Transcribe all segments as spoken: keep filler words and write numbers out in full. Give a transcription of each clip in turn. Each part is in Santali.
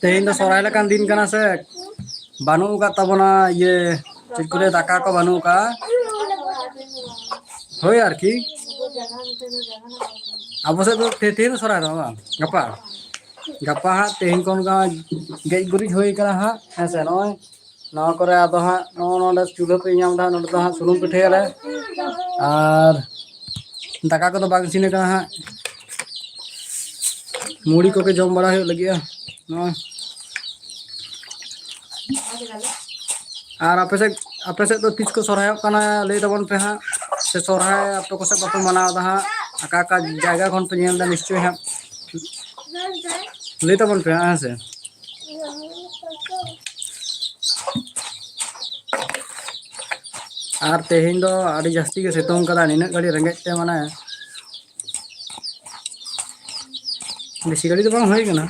ᱛᱮᱦᱮᱧ ᱫᱚ ᱥᱚᱨᱦᱟᱭ ᱞᱮᱠᱟᱱ ᱫᱤᱱ ᱠᱟᱱᱟ ᱥᱮ, ᱵᱟᱹᱱᱩᱜ ᱟᱠᱟᱫ ᱛᱟᱵᱚᱱᱟ ᱤᱭᱟᱹ, ᱪᱮᱫ ᱠᱚ ᱞᱟᱹᱭᱟ, ᱫᱟᱠᱟ ᱠᱚ ᱵᱟᱹᱱᱩᱜ ᱟᱠᱟᱫᱼᱟ᱾ ᱦᱳᱭ ᱟᱨᱠᱤ, ᱟᱵᱚ ᱥᱮᱫ ᱫᱚ ᱛᱮ-, ᱛᱮᱦᱮᱧ ᱫᱚ ᱥᱚᱨᱦᱟᱭ ᱫᱚ ᱵᱟᱝ, ᱜᱟᱯᱟ, ᱜᱟᱯᱟ ᱦᱟᱸᱜ ᱛᱮᱦᱮᱧ ᱠᱷᱚᱱ ᱜᱮ ᱜᱮᱡ ᱜᱩᱨᱤᱡ ᱦᱩᱭ ᱠᱟᱱᱟ ᱦᱟᱸᱜ, ᱦᱮᱸ ᱥᱮ᱾ ᱱᱚᱜᱼᱚᱭ ᱱᱚᱣᱟ ᱠᱚᱨᱮ ᱟᱫᱚ ᱦᱟᱸᱜ ᱱᱚᱜᱼᱚ ᱱᱚᱰᱮ ᱪᱩᱞᱦᱟᱹ ᱯᱮ ᱧᱟᱢ ᱮᱫᱟ, ᱱᱚᱰᱮ ᱫᱚ ᱦᱟᱸᱜ ᱥᱩᱱᱩᱢ ᱯᱤᱴᱷᱟᱹᱭᱟᱞᱮ᱾ ᱟᱨ ᱫᱟᱠᱟ ᱠᱚᱫᱚ ᱵᱟᱝ ᱤᱥᱤᱱ ᱟᱠᱟᱱᱟ ᱦᱟᱸᱜ, ᱢᱩᱲᱤ ᱠᱚᱜᱮ ᱡᱚᱢ ᱵᱟᱲᱟ ᱦᱩᱭᱩᱜ ᱞᱟᱹᱜᱤᱫᱼᱟ᱾ ᱱᱚᱜᱼᱚᱭ᱾ ᱟᱨ ᱟᱯᱮ ᱥᱮᱫ, ᱟᱯᱮ ᱥᱮᱫ ᱫᱚ ᱛᱤᱥ ᱠᱚ ᱥᱚᱨᱦᱟᱭᱚᱜ ᱠᱟᱱᱟ, ᱞᱟᱹᱭ ᱛᱟᱵᱚᱱ ᱯᱮ ᱦᱟᱸᱜ᱾ ᱥᱮ ᱥᱚᱨᱦᱟᱭ ᱟᱯᱮ ᱠᱚ ᱥᱮᱫ ᱵᱟᱯᱮ ᱢᱟᱱᱟᱣ ᱮᱫᱟ ᱦᱟᱸᱜ, ᱚᱠᱟ ᱚᱠᱟ ᱡᱟᱭᱜᱟ ᱠᱷᱚᱱ ᱯᱮ ᱧᱮᱞ ᱮᱫᱟ, ᱱᱤᱥᱪᱚᱭ ᱦᱟᱸᱜ ᱞᱟᱹᱭ ᱛᱟᱵᱚᱱ ᱯᱮ ᱦᱟᱸᱜ, ᱦᱮᱸ ᱥᱮ᱾ ᱟᱨ ᱛᱮᱦᱮᱧ ᱫᱚ ᱟᱹᱰᱤ ᱡᱟᱹᱥᱛᱤ ᱜᱮ ᱥᱤᱛᱩᱝ ᱠᱟᱫᱟ, ᱱᱤᱱᱟᱹᱜ ᱜᱷᱟᱹᱲᱤᱡ ᱨᱮᱸᱜᱮᱡ ᱛᱮ ᱢᱟᱱᱮ ᱵᱮᱥᱤ ᱜᱷᱟᱹᱲᱤᱡ ᱫᱚ ᱵᱟᱝ ᱦᱩᱭ ᱠᱟᱱᱟ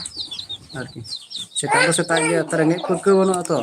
ᱟᱨᱠᱤ᱾ ᱥᱮᱛᱟᱜ ᱫᱚ ᱥᱮᱛᱟᱜ ᱜᱮ, ᱛᱚ ᱨᱮᱸᱜᱮᱡ ᱯᱟᱹᱨᱠᱟᱹᱣ ᱵᱟᱹᱱᱩᱜᱼᱟ ᱛᱚ᱾